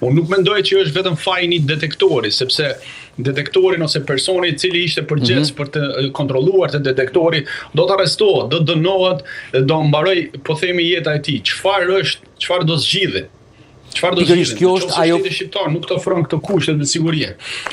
Unë nuk mendoj që është vetëm faji i një detektori, sepse detektorin ose personi i cili ishte përgjegjës mm -hmm. për të kontrolluar te detektori, do të arrestohet, do të dënohet dhe do mbarojë, po themi jeta e tij. Çfarë është, çfarë do zgjidhim? Çfarë do zgjidhim? Kjo është ajo shteti shqiptar nuk të ofron këto kushte të sigurie.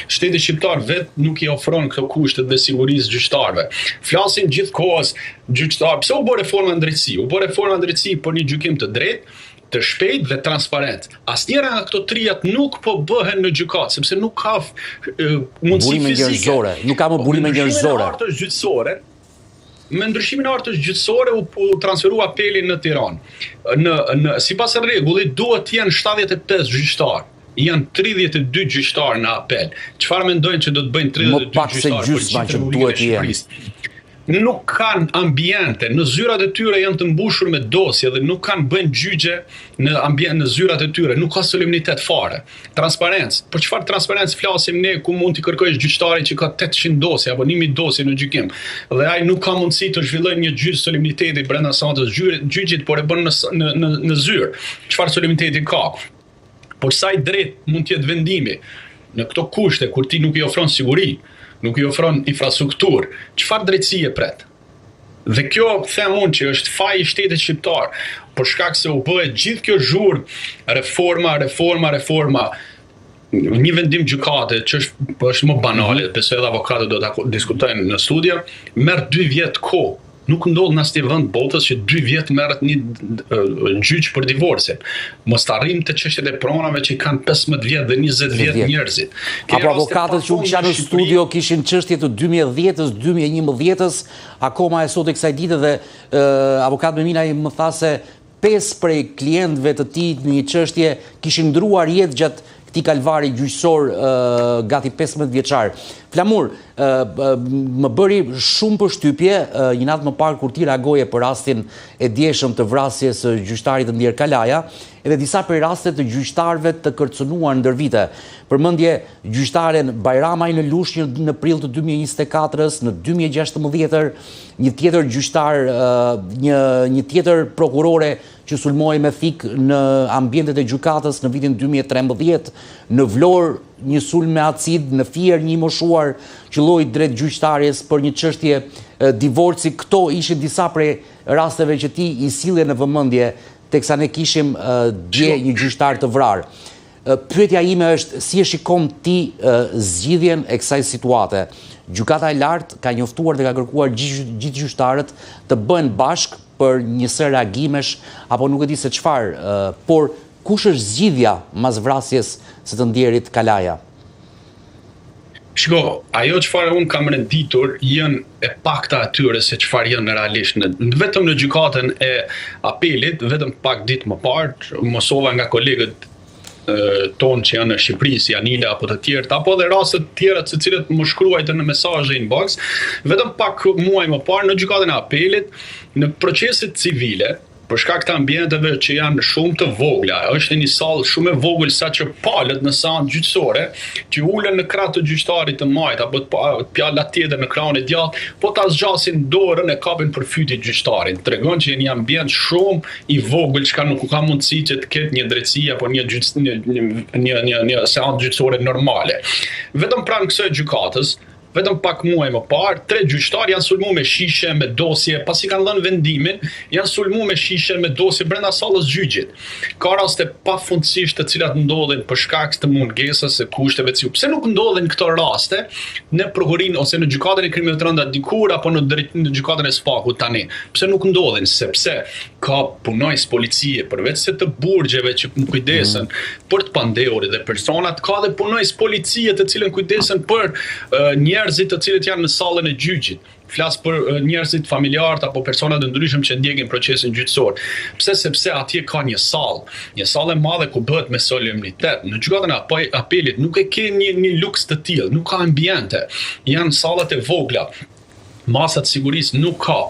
Shteti shqiptar vet nuk i ofron këto kushte të sigurisë gjyqtarëve. Flasim gjithë kohës gjyqtar, pse u bë reforma në drejtësi? U bë reforma në drejtësi për një gjykim të drejtë, të shpejtë dhe transparent. Asnjëra nga këto triat nuk po bëhen në gjykatë, sepse nuk ka mundësi burime fizike. Njerëzore, nuk ka më burime njerëzore. Me hartës gjyqësore, me ndryshimin e hartës gjyqësore u, u transferua apeli në Tiranë. Në në sipas rregullit duhet të jenë 75 gjyqtar. Janë 32 gjyqtar në apel. Çfarë mendojnë që do të bëjnë 32 gjyqtar? Më pak se gjysma që duhet të jenë nuk kanë ambiente, në zyrat e tyre janë të mbushur me dosje dhe nuk kanë bëjnë gjyqe në ambient në zyrat e tyre, nuk ka solemnitet fare. Transparencë. Për çfarë transparencë flasim ne ku mund t'i kërkojsh gjyqtarit që ka 800 dosje apo 1000 dosje në gjykim dhe ai nuk ka mundësi të zhvillojë një gjyq solemniteti brenda seancës gjyqit, por e bën në në në, në zyrë. Çfarë solemniteti ka? Por sa i drejtë mund të jetë vendimi në këto kushte kur ti nuk i ofron siguri, nuk i ofron infrastrukturë, çfarë drejtësie pret? Dhe kjo them unë që është faji i shtetit shqiptar, për shkak se u bë gjithë kjo zhurmë, reforma, reforma, reforma, një vendim gjykate që është po është më banale, besoj edhe avokatët do ta diskutojnë në studio, merr 2 vjet kohë. Nuk ndodh në asnjë vend botës që 2 vjet merret një gjyq për divorcin. Mos të arrijmë te çështjet e pronave që kanë 15 vjet dhe 20 vjet njerëzit. Apo avokatët që unë kisha në studio kishin çështje të 2010-ës, 2011-ës, akoma e sot e kësaj dite dhe avokat Meminaj më tha se 5 prej klientëve të tij në një çështje kishin ndërruar jetë gjatë këtij kalvari gjyqësor gati 15 vjeçar. Flamur, më bëri shumë përshtypje një natë më parë kur ti reagoje për rastin e djeshëm të vrasjes së gjyqtarit të ndjerë Kalaja, edhe disa prej raste të gjyqtarëve të kërcënuar ndër vite. Përmendje gjyqtaren Bajramaj në Lushnjë në prill të 2024-ës, në 2016 një tjetër gjyqtar, një një tjetër prokurore që sulmohej me thikë në ambientet e gjykatës në vitin 2013, në Vlorë një sulm me acid, në Fier një i moshuar qëlloi drejt gjyqtares për një çështje divorci. Këto ishin disa prej rasteve që ti i sillje në vëmendje teksa ne kishim dje një gjyqtar të vrarë. Pyetja ime është si e shikon ti zgjidhjen e kësaj situate? Gjykata e Lartë ka njoftuar dhe ka kërkuar gjithë gjyqtarët të bëhen bashkë për një sërë reagimesh apo nuk e di se çfarë, por kush është zgjidhja mas vrasjes së të ndjerit Kalaja? Shiko, ajo çfarë unë kam renditur janë e pakta atyre se çfarë janë realisht në vetëm në gjykatën e apelit, vetëm pak ditë më parë, mësova nga kolegët tonë që janë në Shqipëri, si Anila apo të tjerë, apo edhe raste të tjera të cilët më shkruajtën në mesazhe inbox, vetëm pak muaj më parë në gjykatën e apelit, në proceset civile, për shkak të ambienteve që janë shumë të vogla, është një sallë shumë e vogël sa që palët në seancë gjyqësore që ulen në krah të gjyqtarit të majtë apo të pala tjetër në krahun e djathtë, po ta zgjasin dorën e kapin për fyti gjyqtarin. Tregon që një ambient shumë i vogël çka nuk ka mundësi që të ketë një drejtësi apo një gjyq një një një, një seancë gjyqësore normale. Vetëm pranë kësaj gjykatës, Vetëm pak muaj më parë, tre gjyqtarë janë sulmu me shishe, me dosje, pasi kanë dhënë vendimin, janë sulmu me shishe, me dosje brenda sallës gjyqit. Ka raste pafundësisht të cilat ndodhin për shkak të mungesës së kushteve të Pse nuk ndodhin këto raste në prokurorinë ose në gjykatën e krimeve të rënda dikur apo në drejt, në gjykatën e SPAK-ut tani? Pse nuk ndodhin? Sepse ka punonjës policie përveç se të burgjeve që kujdesen mm. për të pandehurit dhe personat, ka dhe punonjës policie të cilën kujdesen për uh, njerëzit të cilët janë në sallën e gjyqit. Flas për uh, njerëzit familjarët apo persona të ndryshëm që ndjekin procesin gjyqësor. Pse? Sepse atje ka një sallë, një sallë e madhe ku bëhet me solemnitet. Në gjykatën e apelit nuk e ke një një luks të tillë, nuk ka ambiente. Janë sallat e vogla masa të sigurisë nuk ka.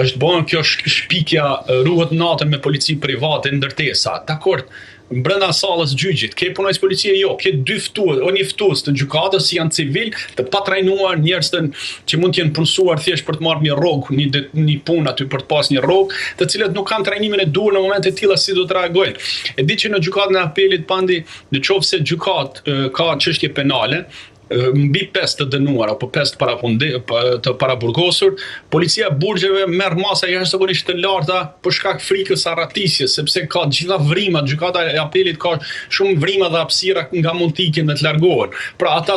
Është bën kjo shpikja ruhet natën me polici private në ndërtesa. Dakor. Brenda sallës gjyqit, ke punonjës policie? Jo, ke dy ftues, o një ftues të gjykatës që janë civil, të patrajnuar, njerëz të që mund të jenë punësuar thjesht për të marrë një rrogë, një një punë aty për të pas një rrogë, të cilët nuk kanë trajnimin e duhur në momente të tilla si do të reagojnë. E di që në gjykatën e apelit Pandi, në qoftë se gjykatë ka çështje penale, mbi 5 të dënuar apo 5 të parafundi, të paraburgosur, policia e burgjeve merr masa jashtëzakonisht të larta për shkak frikës së arratisjes, sepse ka të gjitha vrimat, gjykata e apelit ka shumë vrima dhe hapësira nga mund të ikin dhe të largohen. Pra ata do.